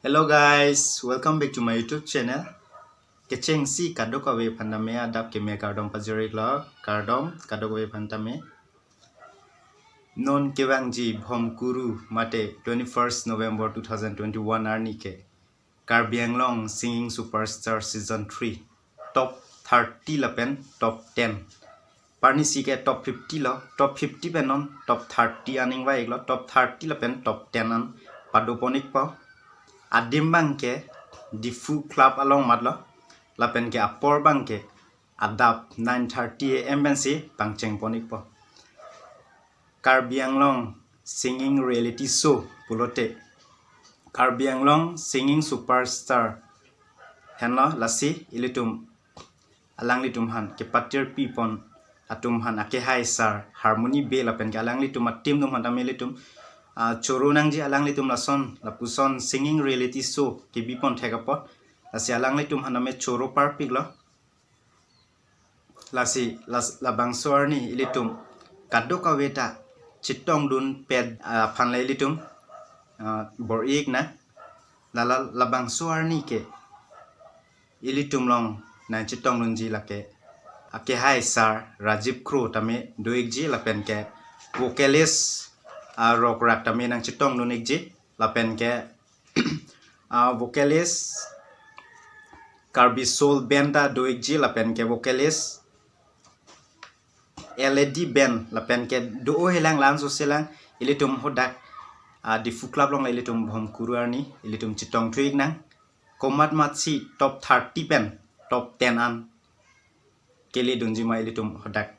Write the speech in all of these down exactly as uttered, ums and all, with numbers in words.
Hello guys, welcome back to my YouTube channel. Kechengsi kadokave aphan tame adap keme kardom pajir-iklo, kardom kadokave aphan tame. Non kevangji Bhomkuru mate twenty-first November two thousand twenty-one arni ke Karbi Anglong Singing Superstar Season three top thirty lapen top ten. Parnisi ke top fifty lo, top fifty pen non top thirty an ingvai-iklo, top thirty lapen top ten an padopon-ikpo. Adim abang ke Diphu Club along matlo, lapen ke apor abang ke adap nine thirty A M pensi pangchengpon-ikpo. Karbi Anglong Singing Reality Show pulote Karbi Anglong Singing Superstar henlo, lasi ilitum alanglitum aphan kepatir pipon atum aphan akehai sar Harmony Bey lapen ke alanglitum a-team atum aphan tame ilitum ah, choro nangji alanglitum lason lapuson singing reality show kebipon thek apot, lasi alanglitum aphan tame choro parpiklo. Lasi las, labangso arni ilitum kadokave ta chetongdunpet ah, aphan le ilitum ah, bor-iknang. Lala labangso arni ke ilitum along nangchetongdunji lake akehai sar Rajiv Kro tame do-ikji, lapen ke vocalist ah, Rokrak tame nangchetongdun-ikji, lapen ke ah, vocalist Karbi Soul Band ta do-ikji, lapen ke vocalist L A D Band, lapen ke do-o helang, la-an sose lang. Ilitum hadak ah, Diphu Club along le ilitum Bhomkuru arni ilitum chetongthu-iknang. Komat matsi top thirty pen top ten an keledunji ma ilitum hadak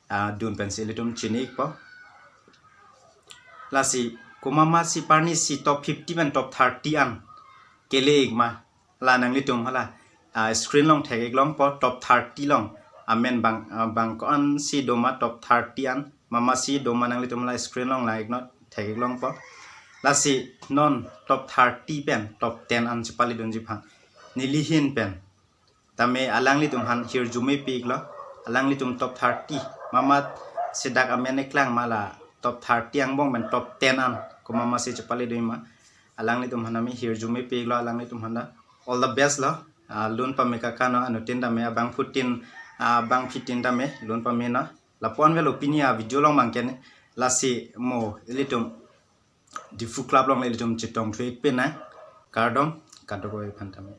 ah, dun pensi ilitum chini-ikpo. Lasi komat matsi parnisi top fifty pen top thirty an kele-ik ma, la nanglitum hala ah, screen along thek-ik longpo, top thirty along amen bang ah, bang ko-ansi doma top thirty an, mamatsi doma nanglitum hala screen along lang-iknon, thek-ik longpo. Lasi non top thirty pen top ten an chepaledunji aphan neli ahin pen tame alanglitum aphan hirjume pi-iklo. Alanglitum top thirty, mamatsi dak amen eklang ma, la top thirty angbong pen top ten an komat matsi chepaledun ma, alanglitum aphan tame hirjume pi-iklo, alanglitum aphan ta all the best lo. Ah, lun pame kaka no, anuttin tame abangphutin ah, abangphitin tame lun pame no. Lapu-an avelo pini a-video along abang ke ne. Lasi mo ilitum Diphu Club along le ilitum chetongthu-ik pinang. Kardom kadokave aphan tame.